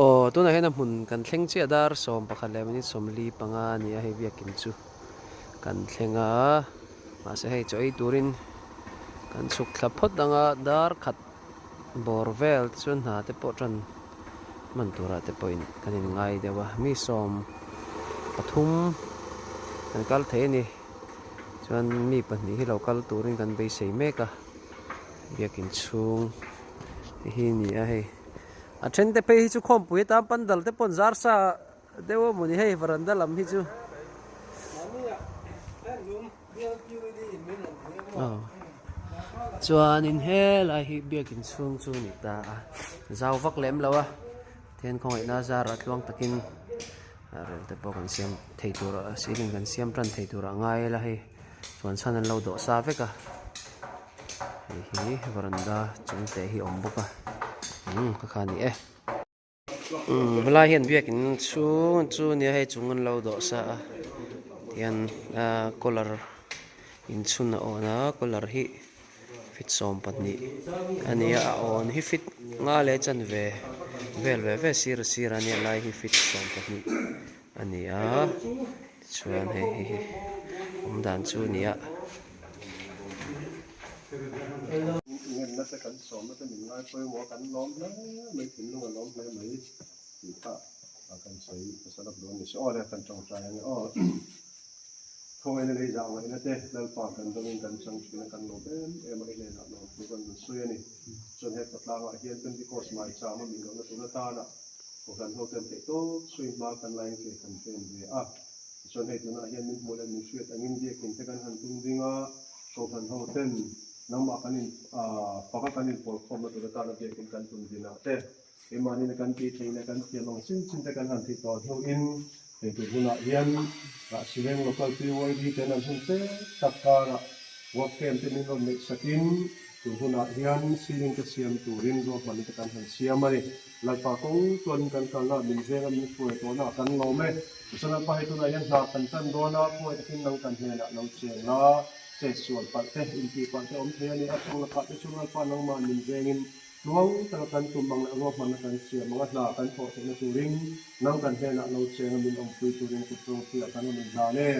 Aw, tunah hian a hmun kan thleng chiah dar 11 leh minute 45 a ni a, hei biakin chu kan thleng a, mahse hei chaw ei turin kan chhuk thla phawt ang a, dar khat bawr vel te chuan hna te pawh tan hman turah te pawhin kan inngai deuh a, mi 13 kan kal thei a ni, chuan mi pahnih hi lo kal turin kan beisei mek a, biakin chhung hi a ni a hei. A then te phei hi chu khawmpui atan pandal te pawh an zar sa deuh a mawni hei varanda lam hi chu. Aw chuanin helai hi biakin chhung chu a ni ta a zau vak lem lo a then khawngaihna zarah tluang takin rel te pawh kan siam thei tur a ceiling kan siam tan thei tur a ngai ila hei chuan chhan an lo dawh sa vek a. Hei hi varanda chung te hi awm bawk a umm ka kha a ni e umm helai hian biakin chhung chu nia hei chung an lo dawh sa a tihian ahh collar inchhun a awn a collar hi feet 12 a ni a a awn hi feet nga leh chanve vel ve ve sir a sir a nia lai hi feet 12 a ni a tichuan hei hi awm dan chu a ni a. Ngenna te kan sawmna te min ngai pawimawh a, kan lawm hle mai, thinlung a lawm hle mai tih kha kan sawi hmasa lawk dawn ni se. Aw le, kan tawngtai ang e aw. Khawngaihna leh zah ngaihna te Lalpa kan dawngin kan chang thin a, kan lawm em em a, i hnenah lawm thu kan rawn sawi a ni. Chuan he khawtlangah hian Pentecost maicham a min lohna tur atana Kohhran hoten theihtawp sawi hma kan lain ke kan pen ve a. Tichuan hei tunah hian min hmuh leh min hriat angin biakinn te kan han tum ding a, Kohhran ho ten nangmah kan in faka kan inpawl khawmna tur atana biakinn kan tum dinah te, keimahni kan tih theih leh kan thiam ang chin chin te kan han tih tawh hnuin hei tur hunah hian Rahsiveng Local PYD ten an hun tlem tak karah work camp te min rawn neih sakin tun hunah hian ceiling te siam turin ruahmanna te kan han siam a ni. Lalpa kawng chuanin kan kalna min venga min hruai tawhna kan lawm e. Chuan Lalpa hei tunah hian hna kan tan dawn a, khawi takin nang kan hnenah lo cheng la, chet sual palh te, intih palh te awm thei a ni. A chung lakah te chuan Lalpa nangmah min vengin tluang taka kan tum ang leh ruahmanna kan siam ang a, hna kan thawh theihna turin nang kan hnenah lo cheng a min awmpui turin kut rawngpuiah kan rawn inhlan e.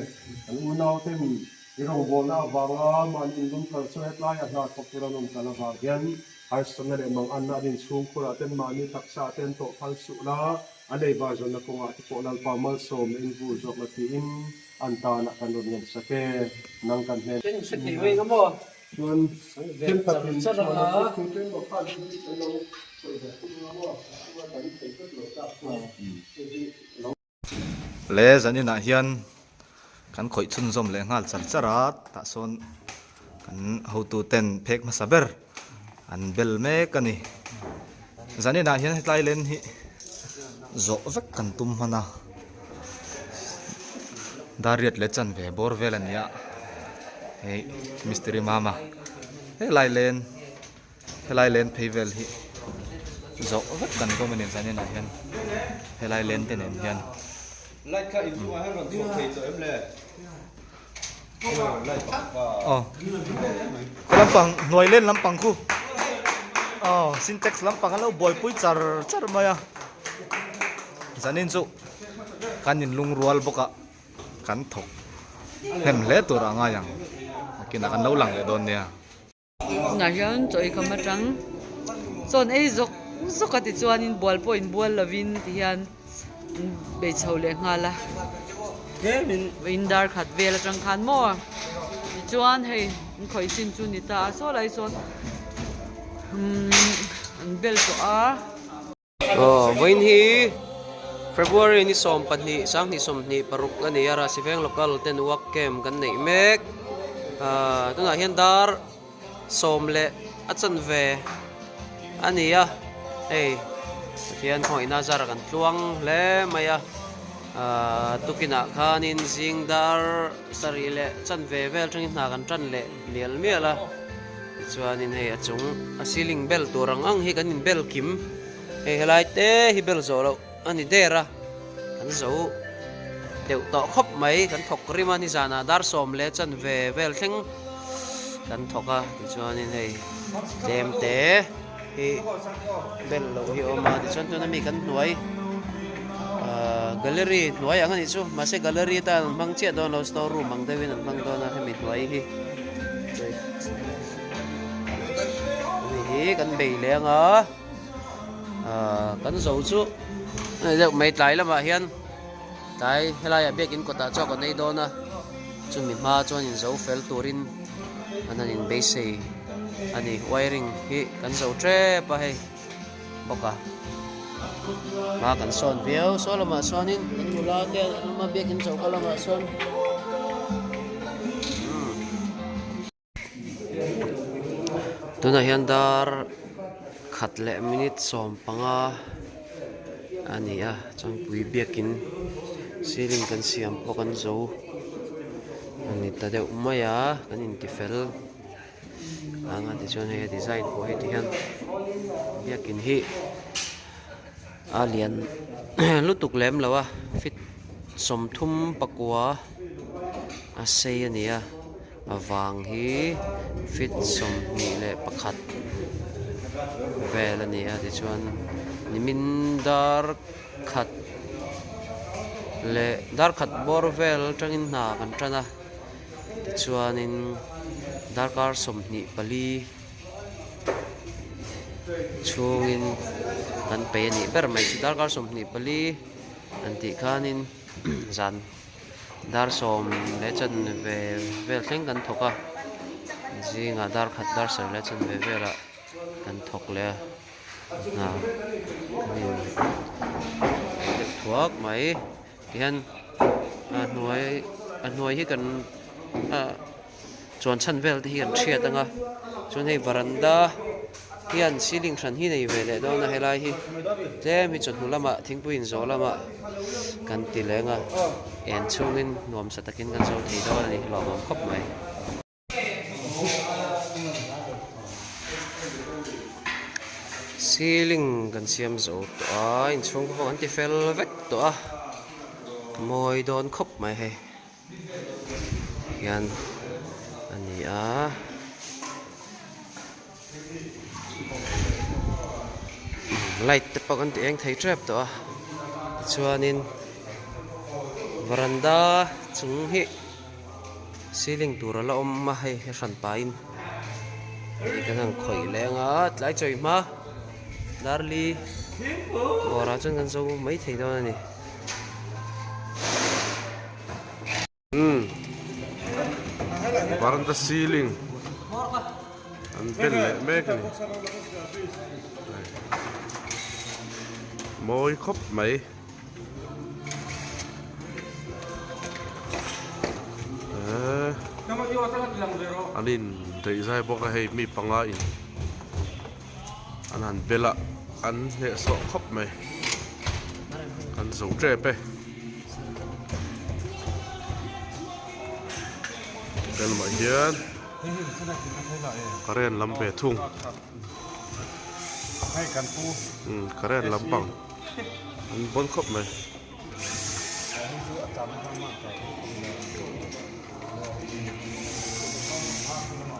Kan unauten i rawngbawlna avanga mahni inlum kal chu hetlaiah hna thawk tur an rawn kal avang hian Harsatna leh manganna an inchhung khurah ten mahni taksa te an tawh phal suh la, a lei bar zawnna kawngah te pawh Lalpa malsawm leh invur zawk la tiin an tanah kan rawn ngen sak e. Nang kan hnen. Eng hre thei mai nga maw? Chuan An vek thenkhat char in char chuan a. an thu tlem maw khan hi kan lo sawi ve thung nga maw? Chuan kan thei vek lo tak chuan hei hi lo. Le zaninah hian kan khawih chhunzawm leh nghal char char a, tah sawn kan hotu ten phek hmasa ber an bel mek a ni. Zaninah hian hetlai len hi zawh vek kan tum hman a, dariat leh chanve bawr vel a ni a, hei mistiri mama helai len. Helai len phei vel hi zawh vek kan tum a ni zaninah hian helai len te nen hian. Aw khaw lampang hnuai len lampang khu aw sintex lampang an lo buaipui char char mai a zanin chu kan inlungrual bawk a. Kan thawk hnem hle tur a ngai ang nakinah kan lo lang leh dawn nia. Tunah hian chaw eikham atang chawn ei zawk zawk a tichuanin bual pawh inbual lovin tihian an bei chho leh nghal a vawiin dar khat vel atang khan maw tichuan hei an khawih chin chu ni ta a saw lai sawn umm an bel tawh a. Aw vawiin hi February ni 12 2026 a ni a Rahsiveng local ten work camp kan neih mek ah tunah hian dar sawm leh a chanve a ni a hei Pathian khawngaihna zar kan tluang hle mai a ah tukinah khanin zing dar sarih leh chanve vel atangin hna kan tan leh mial mial a. Tichuanin hei a chung a ceiling bel tur ang ang hi kan in bel kim hei helai te hi bel zawh loh a ni der a kan zo deuh tawh khawp mai kan thawk rim a nizanah dar sawm leh chanve vel thleng kan thawk a tichuanin hei tlem te. hi bel loh hi a awm a tichuan tuna mi kan hnuai ahh gallery hnuai ang a nih chu mahse gallery atan an hmang chiah dawn lo store room ang deuhin an hmang dawn a hemi hnuai hi hemi hi kan bei leh ang a ahh kan zo chu a ni deuh mai tlai lamah hian tlai helaiah biakin kawtah chuan kan ei dawn a chumi hma chuan in zo fel turin an han inbeisei a ni wiring hi kan zo tep a hei bawk a hma kan sawn viau saw lamah sawnin kan nula te an awm a biakin choka lamah sawn tunah hian dar khat leh minute 15 a ni a changpui biakin ceiling kan siam pawh kan zo a ni ta deuh mai a kan inti fel ang a tichuan hei a design pawh heti hian biakin hi a lian lutuk lem lo a feet 34 a sei a ni a a vang hi feet 21 vel a ni a tichuan nimin dar khat leh dar khat bawr vel atangin hna kan tan a tichuanin darkar 24. Chhungin kan peih a nih ber mai chu darkar 24 an tih khanin zan dar sawm leh chanve vel thleng kan thawk a zingah dar khat dar sarih leh chanve velah kan thawk leh a hna kan in deuh thuak mai tihian a hnuai a hnuai hi kan ah. Chuan chhan vel te hi an hriat ang a chuan hei varanda hian ceiling hran hi nei ve leh dawn a helai hi tlem hi chawhnu lamah thingpui inzawh lamah kan ti leng a en chhungin nuamsa takin kan zo thei dawn a ni hlauhawm khawp mai. Ceiling kan siam zo tawh a inchhung pawh kan ti fel vek tawh a mawi dawn khawp mai hei. Hian a ni a light te pawh kan ti eng thei tep tawh a tichuanin varanda chung hi ceiling tur a la awm a hei a hran pahin hei kan han khawih leng a tlai chawi hma darli bawrah chuan kan zo mai thei dawn a ni. Varanda ceiling an bel leh mek a ni mawi khawp mai eee an in daih zai bawk a hei mi panga in an han bel a an hnehsawh khawp mai an zo tep e helamah hian current lam ve thung umm current lampang an bawn khawp mai.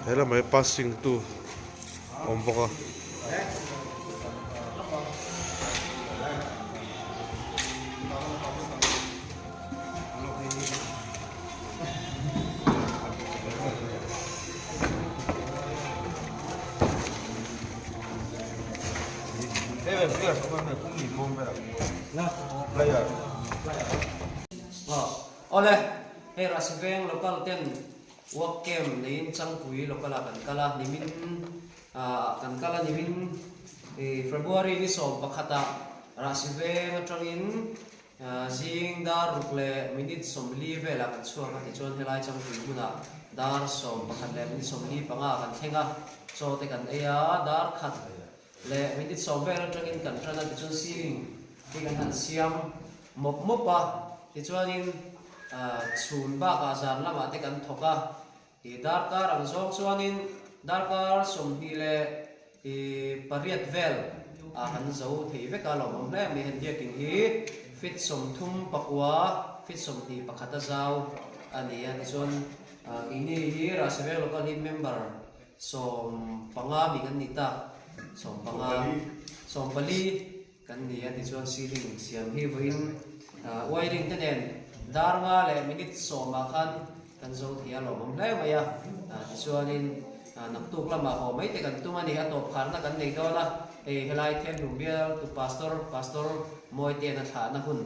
Helamah hi passing tu. awm bawk a. Awle, hei Rasiveng local ten Work camp neiin Changpui local ah kan kal a, nimin ah kan kal a, nimin February ni 11 ah Rahsi veng atangin zing dar ruk leh minute 40 velah kan chhuak a, tichuan helai Changpui hmunah dar 11 leh minute 45 ah kan thleng a, chaw te kan ei a, dar khat leh minute 10 vel atangin kan tan a, tichuan ceiling hi kan han siam mawp mawp a, tichuanin Chhun bakah zan lamah te kan thawk a, i darkar ang zawng chuanin darkar 28 vel ah kan zo thei vek a, lawmawm hle mai heng biakin hi feet 39 feet 21 a zau a ni a, tichuan keini hi Rahsiveng Local hi member 15 mi kan ni ta. Sawmpanga sawmpali kan ni a tichuan ceiling siam hi vawiin wiring te nen dar nga leh minute sawmah khan kan zo thei a lawmawm hle mai a tichuanin naktuk lamah haw mai te kan tum a ni a tawp kharna kan nei dawn a hei helai Thenhlum bial tu pastor pastor Mawitean a thlahna hun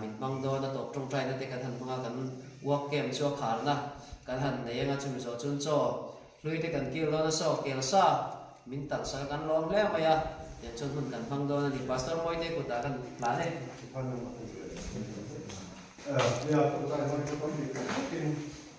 min hmang dawn a tawp tawngtaina te kan han hmang a kan work camp chu a kharna kan han nei anga chumi zawh chuan chaw Hlui te kan kil dawn a saw kel sa min talh sak a kan lawm hle mai a, tiang chuan hmun kan hmang dawn a ni. Pastor Mawite kutah kan hlan e.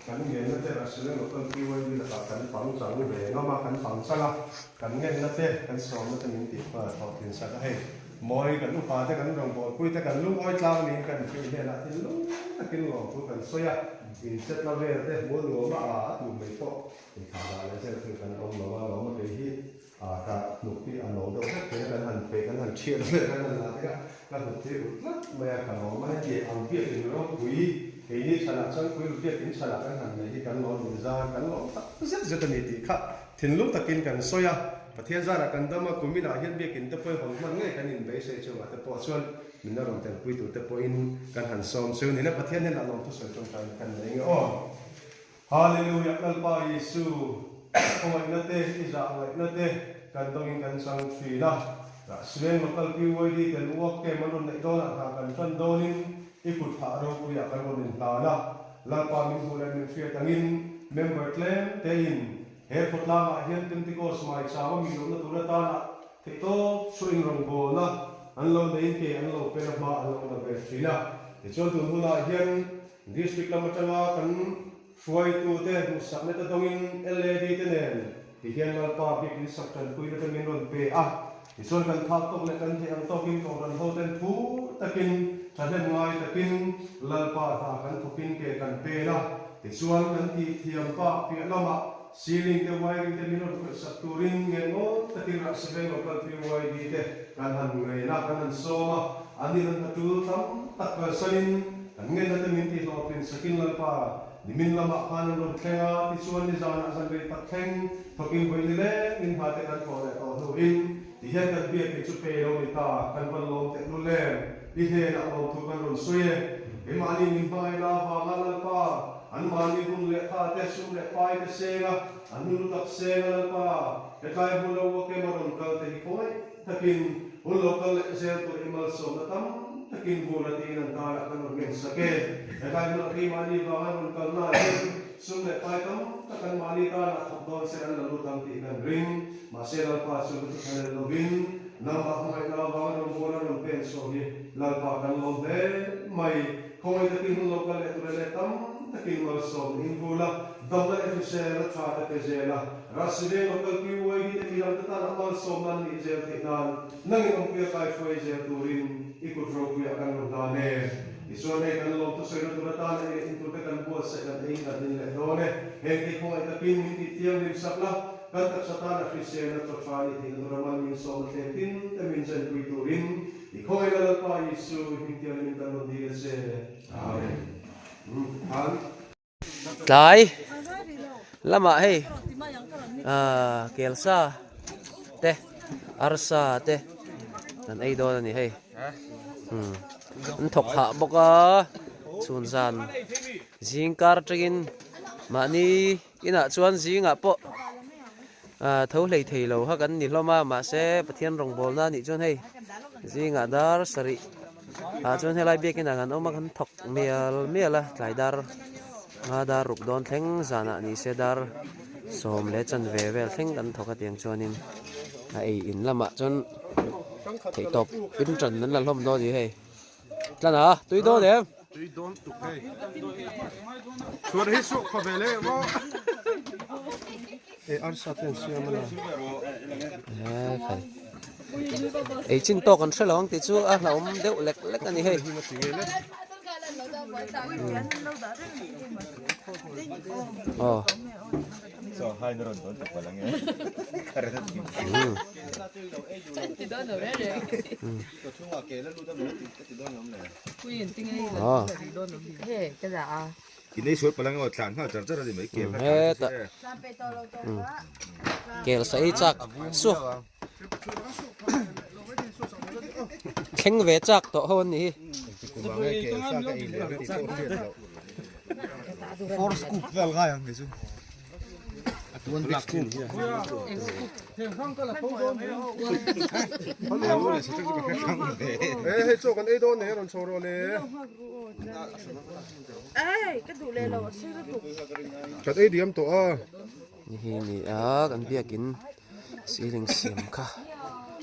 Kan ngenna te Russell Local PYD lakah kan pang chang ve ngam a, kan pang chang a, kan ngenna te, kan sawmna te min tih thawh thin sak a hei. Mawi kan upa te kan rawngbawlpui te kan lungawi tlang niin kan inhrilh hnenah thinlung takin lawmthu kan sawi a. Inset la vel te hmuh nuam a a tur mai pawh inthlah dah leh zel thil kan awm lo a lawm a kei hi a ka hnuk hi a no deuh hlek thei a kan han pe kan han thiat vel kan han la thei a ka hnuk hi ut tlat mai a ka lawm a heti ang biak in ropui keini chhanah chuan pui ru biak in chhanah kan han nei hi kan lawm inzar kan lawm tak zet zet a ni tih kha thinlung takin kan sawi a Pathian zarah kan dam a kuminah hian biak in te pawh i hawn hman ngei kan inbeisei chungah te pawh chuan Min la rawn telpui tur te pawhin kan han sawm chu ni le Pathian hian a lawm thusawi tawngtaina kan nei nge aw. Hallelujah Lalpa Isu khawngaihna te i zah ngaihna te kan dawngin kan chang thin a. Rahsiveng Local PYD ten work camp an rawn neih dawnah hna kan tan dawnin i kut hah ropuiah kan rawn inhlan a. Lalpa min hmuh leh min hriat angin member tlem tein he khawtlangah hian Pentecost maicham a mi lohna tur atana Theihtawp chu inrawngbawlna an lo neiin ke an lo pen a hma an lo la ve thin a. Tichuan tun hunah hian District lam atanga kan hruaitute duhsakna te dawngin LAD te nen ti hian Lalpa biakin sak tanpuina te min rawn pe a. Tichuan kan phak tawk leh kan theih ang tawkin Kohhran hoten phur takin thahnem ngai takin Lalpa hna kan thawkin ke kan pen a. Tichuan kan tihthiam pah piah lamah Ceiling te wiring te min rawn khawih sak turin nge ngawn takin rahsi veng local PYD te kan han ngain a, kan han sawm a, an in an hna tul tam tak kalsanin kan ngenna te min tihhlawhtlin sakin Lalpa nimin lamah khan an rawn thleng a, tichuan nizanah zan rei tak thleng thawkin vawi ni leng in hna te kan thawh leh tawh hnuin tihian kan biakin chu pe lo ni ta, kan van lawm teh lul em, i hnenah lawmthu kan rawn sawi e, keimahni min hmangaihna avanga Lalpa. An mahni hun leh tha te, sum leh pai te seng a, an hun lu tak seng a Lalpa, hetlai hmun lo uak ema rawn kal te hi khawngaih takin hun lo kal leh zel tur i malsawmna tam takin vur a tiin an darah kan rawn ngen sak e. Hetlai hmunah keimahni vanga rawn kalna ah hian sum leh pai tam tak an mahni tanah thawk dawn sen an la lut ang tih kan ring. Mahse Lalpa chu ka thuthlahlel lovin nangmah hmangaihna avanga rawn bual a rawn pen chhuah hi Lalpa kan lawm hle mai. Khawngaih takin hun lo kal leh tura leh tam takin malsawm in vul a, damna leh hrisel a tha te pe zel a, Rasi veng local PYD te midang te tan a malsawm nan nih zel theih nan nangin awmpuia kaihruai zel turin i kut ropuiah kan rawn hlan e. Tichuan hei kan lawm thusawina tur atan ei leh in tur te kan buatsaih kan ei kan in leh dawn e. Heng te khawngaih takin min tih thianghlim sak la, kan taksa tan a hriselna chaw tha nih theihna tura man min sawmna thleng tin te min zenpui turin I khawngaihna Lalpa Isu hmingtiang in kan rawn dil a che. Amen. Khan. Tlai lamah hei ah kelsa te arsa te kan ei dawn a ni hei an thawk hah bawk a chhun zan zing kar atangin mahni inah chuan zingah pawh Ah tho hlei thei lo kha kan ni hlawm a mahse Pathian rawngbawlna anih chuan hei zingah dar sarih ah chuan helai biakin ah kan awm a kan thawk mial mial a tlai dar nga dar ruk dawn thleng zanah ni se dar sawm leh chanve vel thleng kan thawk a tiang chuanin a ei in lamah chuan theihtawp in tan an la hlawm dawn a ni hei. Tlan a, tui dawn em? Tui dawn tuk hei. Chuan hi suh khaw ve le maw. E arsa ten siam a la. E khai. Ei chin tawk an hre lo ang tih chu a hlauhawm deuh lek lek a ni hei. Aw. Kel sa ei chak su. Thleng ve chak tawh ho an nih hi. Four scoop vel ngai ang kei chu. Hei chaw kan ei dawn nei a rawn chho rawh le. Kan ei diam tawh a. Ni hi ni a kan biakin ceiling siam kha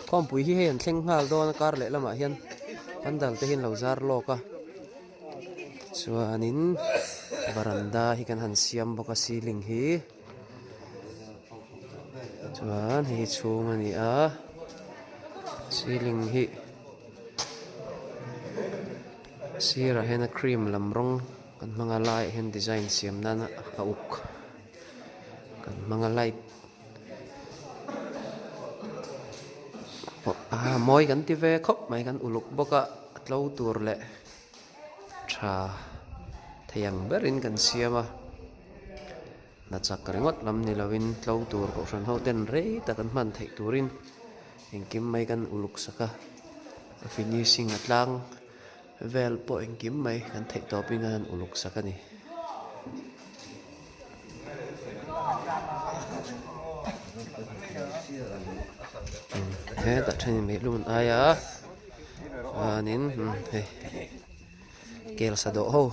khawmpui hi hei an thleng nghal dawn a kar leh lamah hian pandal te hi an lo zar lawk a chuanin varanda hi kan han siam bawk a ceiling hi chuan hei hi chhung a ni a ceiling hi sirah hian a cream lam rawng kan hmang a laiah hian design siam nan a uk. Kan hmang a light pawh a mawi kan ti ve khawp mai kan uluk bawk a a tlo tur leh tha thei ang berin kan siam a hna chak ringawt lam ni lovin tlo tur kohhran ho ten rei tak an hman theih turin engkim mai kan uluk sak a a finishing a tlang. Vel pawh engkim mai kan theih tawpin a han uluk sak a ni. Hetah thenin meilum an ai a chuanin hei kel sa dawh ho.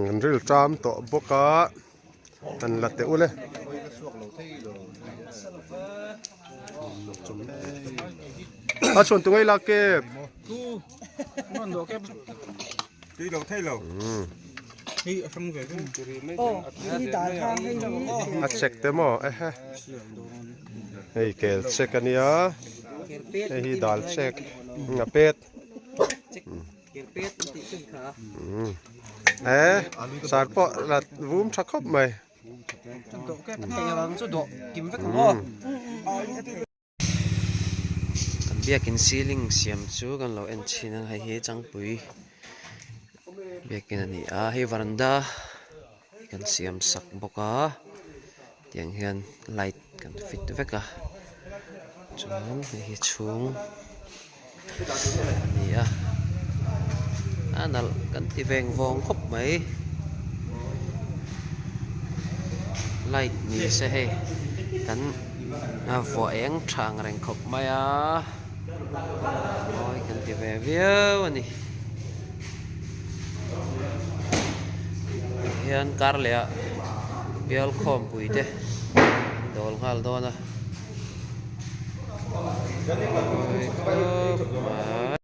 An ril ṭam tawh bawk a an la teh ul e. A chhuan tu ngei la kep. A chek te maw ehe hei kel chek a nia hei hi dal chek a pet. E sar pawh la vum tha khawp mai. Kan biakin ceiling siam chu kan lo en chhin a hei hi changpui biakin a ni a hei varanda kan siam sak bawk a tiang hian light kan fit vek a chuan hei hi chhung a ni a a nalh kan ti veng vawng khawp mai light ni se hei kan vuah eng tha ang reng khawp mai a mawi kan ti ve viau a ni. Hian kar leh ah bial khawmpui te an dawl nghal dawn a.